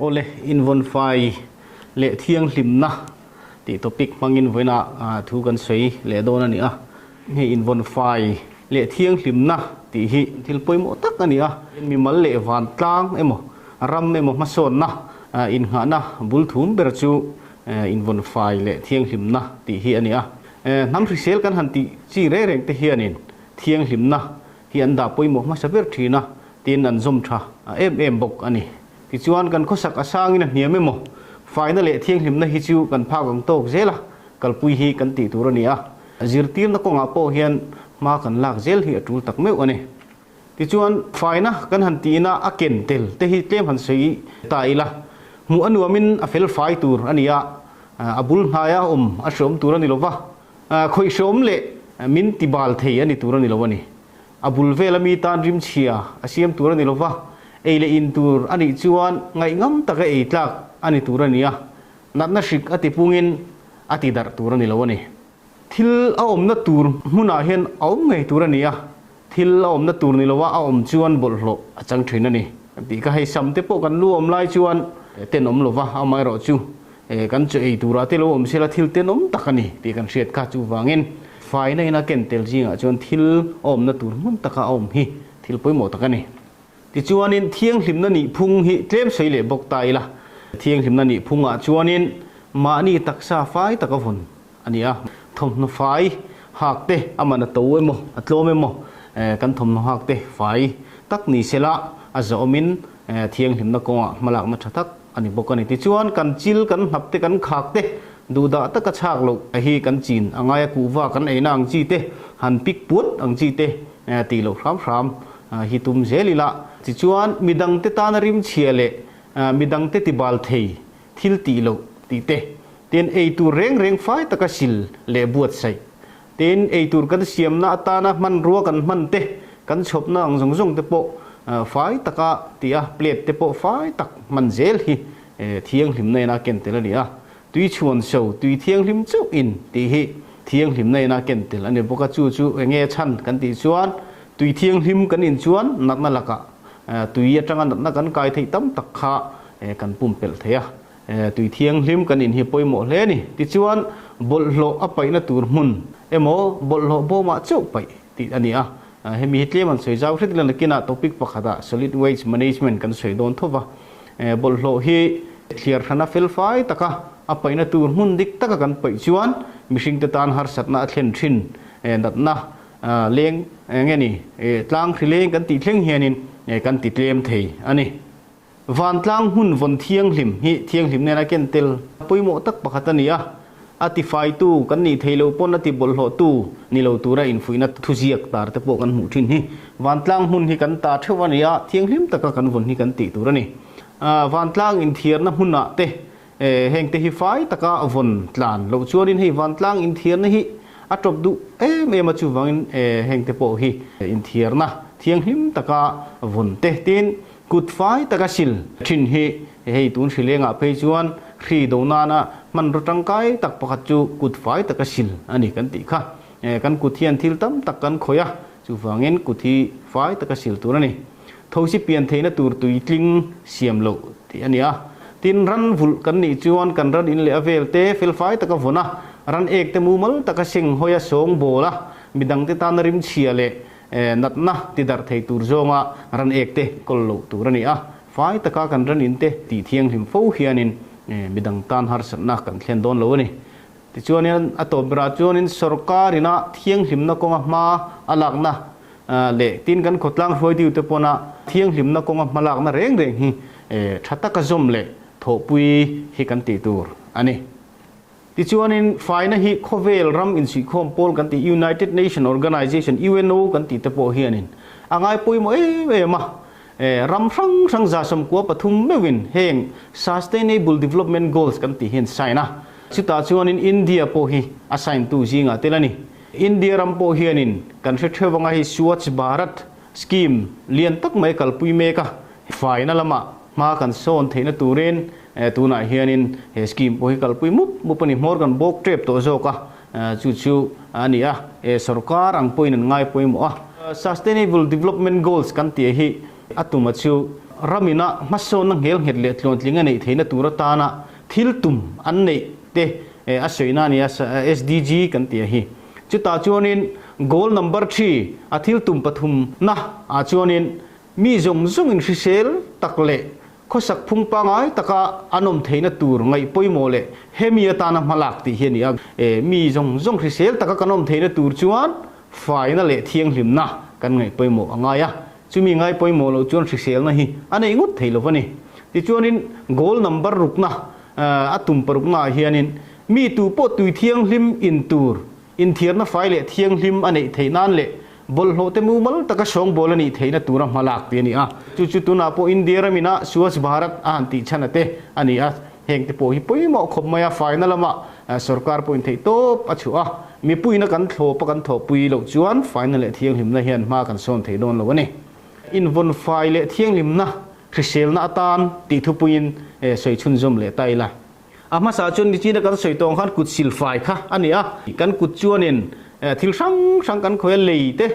Awle, invawnfai leh thianghlimna tih topic hmangin vawiinah thu kan sawi leh dawn a ni a. Hei invawnfai leh thianghlimna tih hi thil pawimawh tak a ni a. Mimal leh vantlang emaw, ram emaw hmasawnna innghahna bul thum ber chu invawnfai leh thianghlimna tih hi a ni a. Hnam hrisel kan han tih chi reng reng te hianin thianghlimna hi an dah pawimawh hmasa ber thin a, tin an zawm tha em em bawk a ni. Tichuan kan khawsak a sangin a hniam emaw, faina leh thianghlimna hi chu kan phak ang tawk zel a, kalpui hi kan tih tur a ni a. Zirtirna kawngah pawh hian hma kan lak zel hi a tul tak meuh a ni. Tichuan faina kan han tihna a ken tel te hi tlem han sawi ta ila, hmuh a nuamin a fel fai tur a ni a, a bul hnaia awm a hreawm tur a ni lova, Khawih hreawm leh min ti bal thei a ni tur a ni lo a ni. A bul vela mi tan rimchhia a siam tur a ni lo va, ei leh in tur a nih chuan ngaihngam taka ei tlak a ni tur a ni a, natna hrik a ti pungin a ti darh tur a ni lo a ni. Thil a awmna tur hmunah hian a awm ngei tur a ni a, thil a awmna tur ni lova a awm chuan bawlhhlawh a chang thin a ni. Kan tih kha hei sam te pawh kan lu awm lai chuan tenawm lova amaherawhchu Kan chu ei turah te lo awm sela thil tenawm tak a ni tih kan hriat kha. Chuvangin faina ina ken tel zingah chuan thil awmna tur hmun taka a awm hi thil pawimawh tak a ni. Tichuanin thianghlimna nih phung hi tlem sawi leh bawk ta ila. Thianghlimna nih phungah chuanin mahni taksa fai taka vawn a ni a. Thawmhnaw fai hak te a man a to emaw a tlawm emaw kan thawmhnaw hak te fai tak ni sela a zawhawmin thianghlimna kawngah hmalakna tha tak a ni bawk a ni. Tichuan, kan chil, kan hnap te, kan khak te, duhdah taka chhak loh hi kan chin a ngai a, kuhva kan eina ang chi te, han pik puat ang chi te tih loh hram hram hi tum zel ila. Tichuan, midangte tana rimchhia leh midangte tibal thei thil tih loh tih te, tin eitur reng reng fai taka sil leh buatsaih, tin eitur kan siamna atana hmanrua kan hman te, kan chhawpna ang zawng zawng te pawh fai taka tih a, plate te pawh fai tak hman zel hi thianghlimna ina ken tel a ni a. Tui chhuan so, tui thianghlim chauh in tih hi thianghlimna ina ken tel a ni bawk a, chu chu enge chhan kan tih chuan tui thianghlim kan in chuan natna lakah tui atanga natna kan kai theih tam tak kha kan pumpelh thei a. Tui thianghlim kan in hi pawimawh hle a ni. Tichuan bawlhhlawh a paihna tur hmun emaw bawlhhlawh bawmah chauh paih tih a ni a. Hemi hi tlem an sawi zau hret ila nakinah topic pakhatah Solid Waste Management kan sawi dawn tho va. Bawlhhlawh hi thliar hrana felfai taka a paihna tur hmun dik taka kan paih chuan mihringte tan harsatna a thlen thin natna leng nge ni tlang hri leng kan tih thleng hianin kan ti tlem thei a ni. Vantlang hmun vawn thianghlim hi thianghlim nena ken tel pawimawh tak pakhat a ni a, a tifaitu kan nih theih loh pawn a ti bawlhhlawhtu ni lo tura infuihna thuziak tar te pawh kan hmuh thin hi. Vantlang hmun hi kan ta theuh a ni a, thianghlim taka kan vawn hi kan tih tur a ni. Vantlang inthiarna hmunah te heng te hi fai taka vawn tlan loh chuanin hei vantlang inthiarna hi a tawp duh em em a, chuvangin heng te pawh hi inthiarna thianghlim taka vawn te tin Kut fai taka sil thin hi hei tun hrilengah phei chuan hri do nana hmanraw tangkai tak pakhat chu kut fai taka sil a ni kan tih kha. Kan kut hian thil tam tak kan khawih a, chuvangin kut hi fai taka sil tur a ni. Thosi pian theihna tur tuitling siam loh tih a ni a. Tin, ran vulh kan nih chuan kan ran in leh a vel te fel fai taka vawn a, ran ek te mumal taka seng hawi a sawng bawl a, midangte tana rimchhia leh Natna ti darh thei tur zawnga ran ek te kawl loh tur a ni a, fai taka kan ran in te tih thianghlim fo hianin midang tan harsatna kan thlen dawn lo a ni. Tichuanin a tawp berah chuanin sorkar ina thianghlimna kawnga hma a lakna leh tin kan khawtlang hruaitu te pawna thianghlimna kawnga hma lakna reng reng hi tha taka zawm leh thawhpui hi kan tih tur a ni. Tichuanin, faina hi khawvel ram insuihkhawm pawl kan tih United Nation Organization, UNO, kan tih te pawh hianin a ngai pawimawh em em a. Ram hrang hrang 93 meuhin heng Sustainable Development Goals kan tih hian sign a. Chutah chuanin India pawh hi a sign tu zingah tel a ni. India ram pawh hianin kan hre theuh anga hei Swachh Bharat Scheme lian tak mai kalpui mek a, faina lamah hma kan sawn theihna turin tunah hianin he scheme pawh hi kalpui mup mup a ni. Hmawr kan bawk tep tawh zawk a, chu chu a ni a, sorkar ang pawhin an ngai pawimawh a. Sustainable Development Goals kan tih hi a tuma chu ramina hmasawnna nghelnghet leh tluantling a neih theihna tur atana thil tum an neih te a sawina a ni a, SDG kan tih a hi. Chutah chuanin goal number thi a thil tum pathumna ah chuanin mi zawng zawngin hrisel tak leh khawsak phung pangai taka an awm theihna tur ngaih pawimawh leh hemi atana hmalak tih hi a ni a. Mi zawng zawng hrisel taka kan awm theihna tur chuan faina leh thianghlimna kan ngaih pawimawh a ngai a. Chumi ngai pawimawh loh chuan hriselna hi a neih ngawt thei lo a ni. Tichuanin goal number rukna a tum parukna ah hianin mi tu pawh tui thianghlim in tur, inthiarna fai leh thianghlim a neih theih nan leh bawlhhlawh te mumal taka sawngbawl a nih theihna tura hma lak tih a ni a. Chu chu tunah pawh India ramina Swachh Bharat a han tih chhan a te a ni a. Heng te pawh hi pawimawh khawp mai a, faina lama sorkar pawhin theih tawp a chhuah a, mipuiina kan thlawp a kan thawhpui loh chuan faina leh thianghlimna hian hma kan sawn thei dawn lo a ni. Invawn fai leh thianghlimna hriselna atan tih thupuiin sawi chhunzawm leh ta ila. A hmasa chuan nichina kan sawi tawng khan kut sil fai kha a ni a, kan kut chuanin thil hrang hrang kan khawih a, lei te,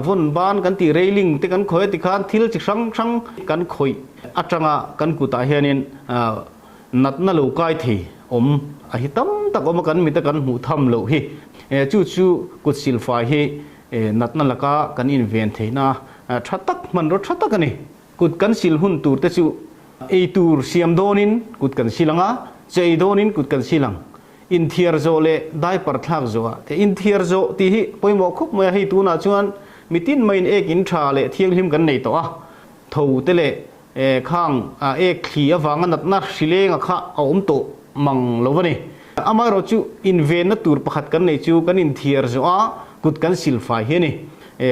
vawn ban kan tih railing te kan khawih a tikhan thil chi hrang hrang kan khawih atanga kan kutah hianin natna lo kai thei awm a hi tam tak awm a, kan mita kan hmuh tham loh hi. Chu chu kut sil fai hi natna laka kan inven theihna tha tak hmanraw tha tak a ni. Kut kan sil hun tur te chu ei tur siam dawnin kut kan sil ang a, che ei dawnin kut kan sil ang. Inthiar zawh leh diaper thlak zawh ah te inthiar zawh tih hi pawimawh khawp mai a, hei tunah chuan mitin maiin ek in tha leh thianghlim kan nei tawh a, tho te leh khang ek thli avanga natna hrilenga kha a awm tawh mang lo a ni. Amaherawh chu invenna tur pakhat kan nei chu kan inthiar zawh a kut kan sil fai hi a ni.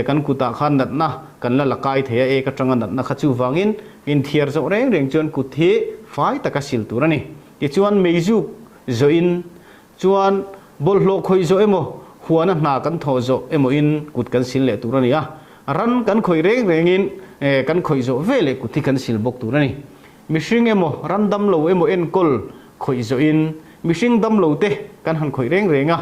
Kan kutah khan natna kan la la kai thei a, ek atanga natna kha chuvangin inthiar zawh reng reng chuan kut hi fai taka sil tur a ni. Tichuan meizuk zawhin chuan bawlhhlawh khawih zawh emaw, huana hna kan thawh zawh emawin kut kan sil leh tur a ni a. Ran kan khawih reng rengin kan khawih zawh ve leh kut hi kan sil bawk tur a ni. Mihring emaw, ran damlo emaw enkawl khawih zawhin mihring damlo te kan han khawih reng reng a,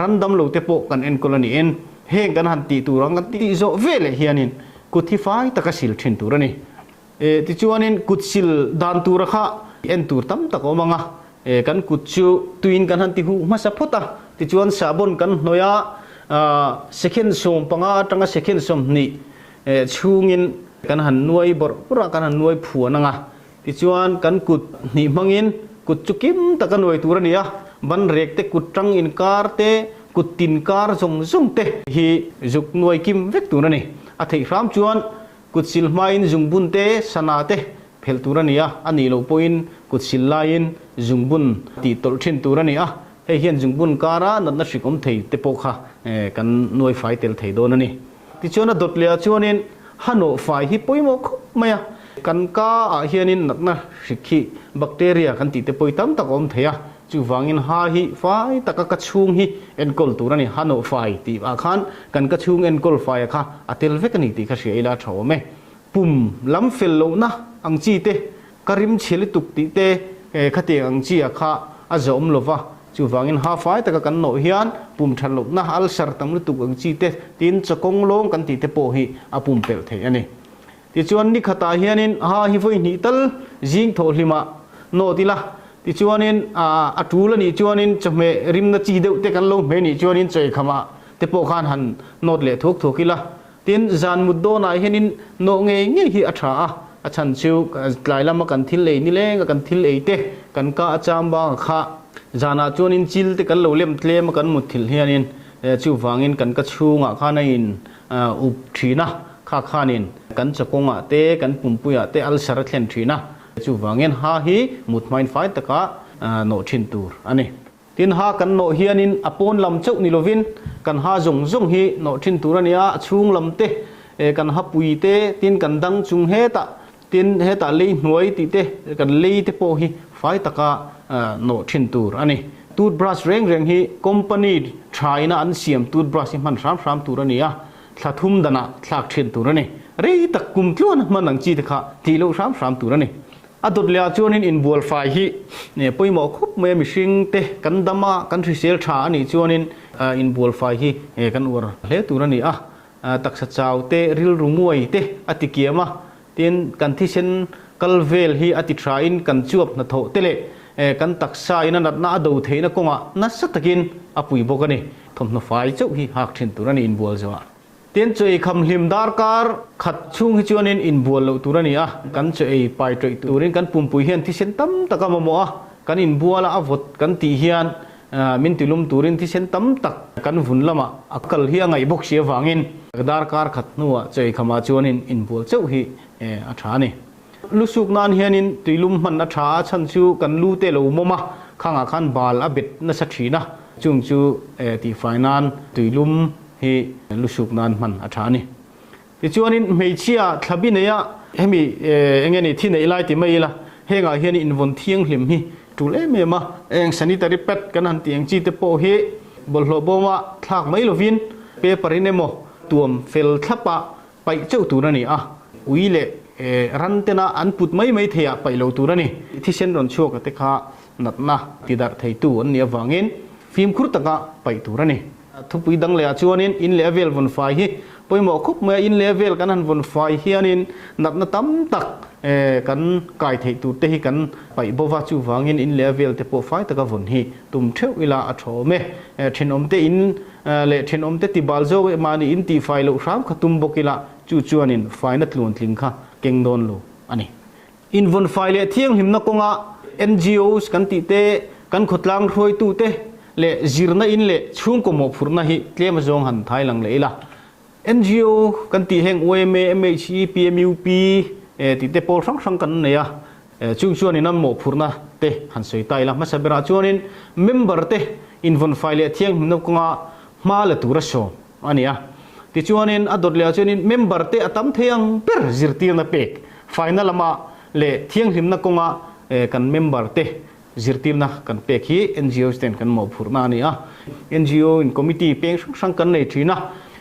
ran damlo te pawh kan enkawl a niin heng kan han tih tur ang kan tih zawh ve leh hianin kut hi fai taka sil thin tur a ni. Tichuanin kut sil dan tura kha en tur tam tak a awm ang a, kan kut chu tuiin kan han ti huh hmasa phawt a, tichuan sahbawn kan hnawih a, second 15 atanga second 20 chhungin kan han nuai bawrh bawrh a, kan han nuai phuan ang a, tichuan kan kut hnih hmangin kut chu kim taka nuai tur a ni a, ban rek te, kut tang inkar te, kut tin kar zawng zawng te hi zuk nuai kim vek tur a ni. A theih hram chuan Kut sil hmain zungbun te, sana te phelh tur a ni a, a nih loh pawhin kut sil laiin zungbun tih tawlh thin tur a ni a, hei hian zungbun kara natna hrik awm thei te pawh kha kan nuai fai tel thei dawn a ni. Tichuan a dawt leh ah chuanin hanawh fai hi pawimawh khawp mai a, kan ka ah hianin natna hrik hi bacteria kan tih te pawi tam tak a awm thei a, Chuvangin ha hi fai taka ka chhung hi enkawl tur a ni, ha nawh fai tih ah khan kan ka chhung enkawl faia kha a tel vek a ni tih kha hria ila a tha awm e. Pum lam fel lohna ang chi te, ka rim chhe lutuk tih te khatiang ang chi ah kha a zawm lo va, chuvangin ha fai taka kan nawh hian pum that lohna ulcer tam lutuk ang chi te tin chawkawng lawng kan tih te pawh hi a pumpelh theih a ni. Tichuan ni khatah hianin ha hi vawi hnih tal zing thawh hlimah nawt ila, tichuanin a tul a nih chuanin chawhmeh rimna chi deuh te kan lo hmeh nih chuanin chawikhamah te pawh khan han nawt leh thuak thuak ila. Tin, zan mut dawnah hianin nawh ngei ngei hi a tha a, a chhan chu tlai lama kan thil ei nilenga kan thil ei te kan ka a cham bangah kha zanah chuanin chil te kan lo lem tlem a kan mut thilh hianin chuvangin kan ka chhungah khan a in up thin a, kha khanin kan chawkawngah te, kan pumpuiah te ulcer a thlen thin a, chuvangin ha hi mut hmain fai taka nawh thin tur a ni. Tin, ha kan nawh hianin a pawn lam chauh ni lovin kan ha zawng zawng hi nawh thin tur a ni a, a chhung lam te, kan ha pui te, tin kan dang chung hetah, tin hetah lei hnuai tih te, kan lei te pawh hi fai taka nawh thin tur a ni. Toothbrush reng reng hi company thaina an siam toothbrush hi hman hram hram tur a ni a, thla thum danah thlak thin tur a ni. Rei tak kum tluan hman ang chi te kha tih loh hram hram tur a ni. A dawt leh ah chuanin inbual fai hi pawimawh khawp mai a, mihring te kan dam a, kan hrisel tha a nih chuanin inbual fai hi kan uar hle tur a ni a. Taksa chau te, rilru nguai te a ti kiam a, tin kan thisen kal vel hi a ti tha in kan chuap hnathawh te leh kan taksa in a natna a do theihna kawngah nasa takin a pui bawk a ni. Thawmhnaw fai chauh hi hak thin tur a ni inbual zawhah. Tin, chaw ei kham hlim darkar khat chhung hi chuanin inbual loh tur a ni a, kan chaw ei pai tawih turin kan pumpui hian thisen tam tak a mamawh a, kan inbuala a vawt kan tih hian min tilum turin thisen tam tak kan vun lamah a kal hi a ngaih bawk si avangin darkar khat hnuah chaw ei khamah chuanin inbual chauh hi a tha a ni. Lu suk nan hianin tuilum hman a tha a, chhan chu kan lu te lo mawm a, khangah khan bal a bet nasa thin a, chung chu tihfai nan tuilum hi lu suk nan hman a tha a ni. Tichuanin hmeichhia thlabi neia hemi eng nge ni thi neih lai ti mai ila, hengah hian invawn thianghlim hi tul em em a, eng sanitary pad kan han tih ang chi te pawh hi bawlhhlawh bawma thlak mai lovin paper in emaw tuam fel thlapa paih chauh tur a ni a, ui leh ran tena an put mai mai theiah paih lo tur a ni. Thisen rawn chhuak te kha natna tidarh theitu an nih avangin fimkhur taka paih tur a ni. Thupui dang lehah chuanin in leh a vel vawn fai hi pawimawh khawp mai a, in leh a vel kan han vawn fai hianin natna tam tak kan kai theih tur te hi kan paih bo va, chuvangin in leh a vel te pawh fai taka vawn hi tum theuh ila a tha awm e. Thenawmte in leh thenawmte tibal zawk eh mahni in tihfai loh hram kha tum bawk ila chu chuanin faina tluantling kha keng dawn lo a ni. Invawnfai leh thianghlimna kawnga NGOs kan tih te, kan khawtlang hruaitute leh zirna in leh chhungkaw mawhphurhna hi tlem azawng han thai lang leh ila. NGO kan tih heng yma, MHE, PMUP tih te pawl hrang hrang kan nei a, chung chuanin an mawhphurhna te han sawi ta ila. Hmasa berah chuanin member te invawnfai leh thianghlimna kawnga hma la tura sawm a ni a. Tichuanin a dawt lehah chuanin member te a tam thei ang ber zirtirna pek faina lama leh thianghlimna kawnga kan member te zirtirna kan pek hi NGOs ten kan mawhphurhna a ni a. NGO in committee peng hrang hrang kan nei thin a,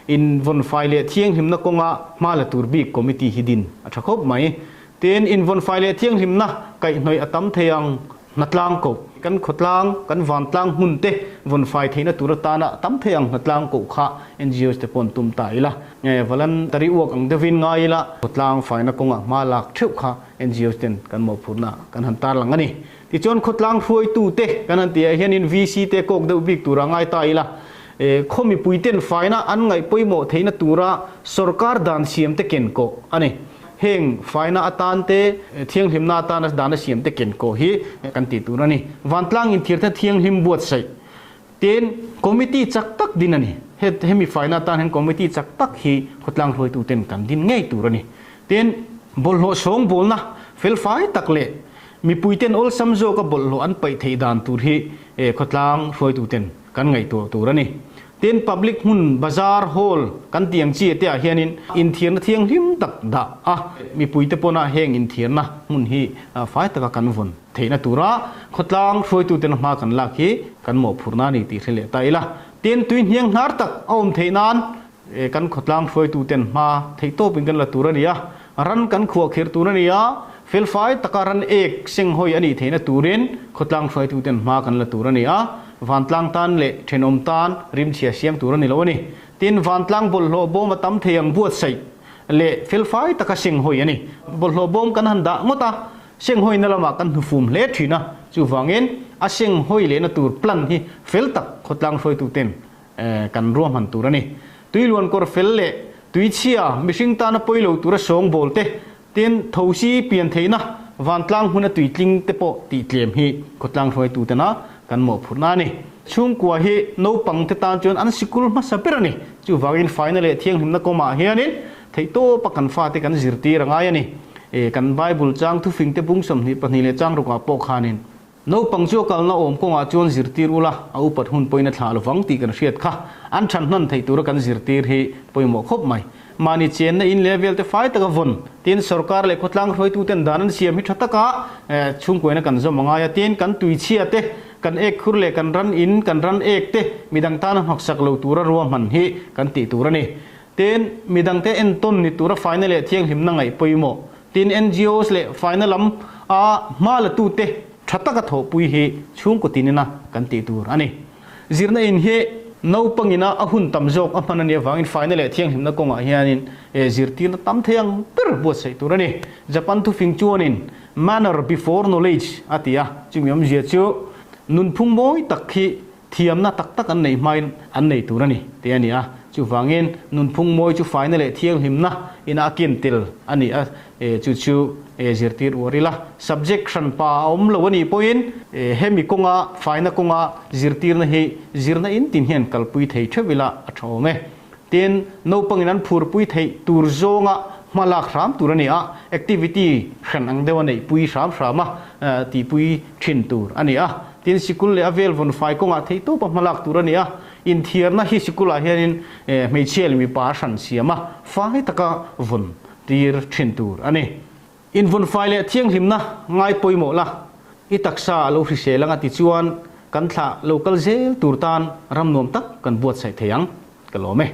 invawnfai leh thianghlimna kawnga hma la tur bik committee hi din a tha khawp mai. Tin, invawnfai leh thianghlimna kaihhnawih a tam thei ang. Hnatlang koh, Kan khawtlang, kan vantlang hmun te vawnfai theihna tur atana tam thei ang hnatlang koh kha NGOs te paw'n tum ta ila. Nge voluntary work ang deuhin ngai ila, khawtlang faina kawngah hma lak theuh kha NGOs ten kan mawhphurhna kan han tarlang a ni. Tichuan khawtlang hruaitu te kan han tihah hianin VC te kawk deuh bik tura ngai ta ila, khaw mipui ten faina an ngaih pawimawh theihna tura sorkar dan siam te ken kawh a ni. Heng faina atan te, thianghlimna atana dana siam te ken kawh hi kan tih tur a ni. Vantlang inthirna thianghlim buatsaih ten committee chak tak din a ni. Hemi faina atan hian committee chak tak hi khawtlang hruaitu ten kan din ngei tur a ni. Tin, bawlhhlawh sawngbawlna felfai tak leh mipui ten awlsam zawka bawlhhlawh an paih theih dan tur hi khawtlang hruaitu ten kan ngaihtuah tur a ni. Tin, public hmun, bazar, hall kan tih ang chi te ah hianin inthiarna thianghlim tak dah a, mipuite pawn heng inthiarna hmun hi fai taka kan vawn theihna tura khawtlang hruaituten hma kan lak hi kan mawhphurhna a ni tih hre leh ta ila. Tin, tui hniang hnar tak a awm theih nan kan khawtlang hruaituten hma theih tawpin kan la tur a ni a, ran kan khuahkhirh tur a ni a, felfai taka ran ek senghawi a nih theihna turin khawtlang hruaituten hma kan la tur a ni a. Vantlang tan leh thenawm tan rimchhia siam tur a ni lo a ni. Tin, vantlang bawlhhlawh bawm a tam thei ang buatsaih leh felfai taka senghawi a ni. Bawlhhlawh bawm kan han dah ngawt a, senghawina lamah kan hnufum hle thin a, chuvangin a senghawi lehna tur plan hi fel tak khawtlang hruaituten kan ruahman tur a ni. Tuiluan kawr fel leh tuichhia mihring tana pawi lo tura sawngbawl te Tin, thosi pian theihna vantlang hmuna tuitling te pawh tih tlem hi khawtlang hruaitu tena kan mawhphurhna a ni. Chhungkua hi naupang te tan chuan an sikul hmasa ber a ni. Chuvangin faina leh thianghlimna kawmah hianin theihtawpa kan fate kan zirtir a ngai a ni. Kan Bible chang thufing te bung 22 leh chang rukah pawh khanin Naupang chu a kalna awm kawngah chuan zirtir ula, a upat hun pawhin a thlah lovang tih kan hriat kha. An than hnan theih tura kan zirtir hi pawimawh khawp mai. Mahni chenna in leh velte fai taka vawn, tin sorkar leh khawtlang hruaituten dan an siam hi tha taka chhungkuaina kan zawm a ngai a, tin kan tuichhia te, kan ek khur leh kan ran in, kan ran ek te midang tana hnawksak lo tura ruahman hi kan tih tur a ni. Tin, midangte entawn ni tura faina leh thianghlimna ngaih pawimawh. Tin, NGOs leh faina lam a hma la tute tha taka thawhpui hi chhungkaw tinina kan tih tur a ni. Zirna in hi Naupangina a hun tam zawk a hman a nih avangin faina leh thianghlimna kawngah hianin zirtirna tam thei ang ber buatsaih tur a ni. Japan thufing chuanin Manner before knowledge a ti a, chumi awmzia chu nunphung mawi tak hi thiamna tak tak an neih hmain an nei tur a ni tih a ni a. Chuvangin nunphung mawi chu faina leh thianghlimna ina a kin tel a ni a, chu chu zirtir uar ila. Subject hranpa a awm lo a nih pawhin hemi kawnga faina kawnga zirtirna hi zirna in tin hian kalpui thei theuh ila a tha awm e. Tin, naupangin an phurpui theih tur zawnga hma lak hram tur a ni a, activity hran ang deuha neihpui hram hram a tihpui thin tur a ni a. Tin, sikul leh a vel vawn fai kawngah theihtawpa hma lak tur a ni a. Inthiarna hi sikulah hianin hmeichhia leh mipa a hran siam a, fai taka vawn tir thin tur a ni. Invawn fai leh thianghlimna ngai pawimawh la, i taksa a lo hrisel anga tichuan kan thlah lo kal zel tur tan ram nuam tak kan buatsaih thei ang. Ka lawm e.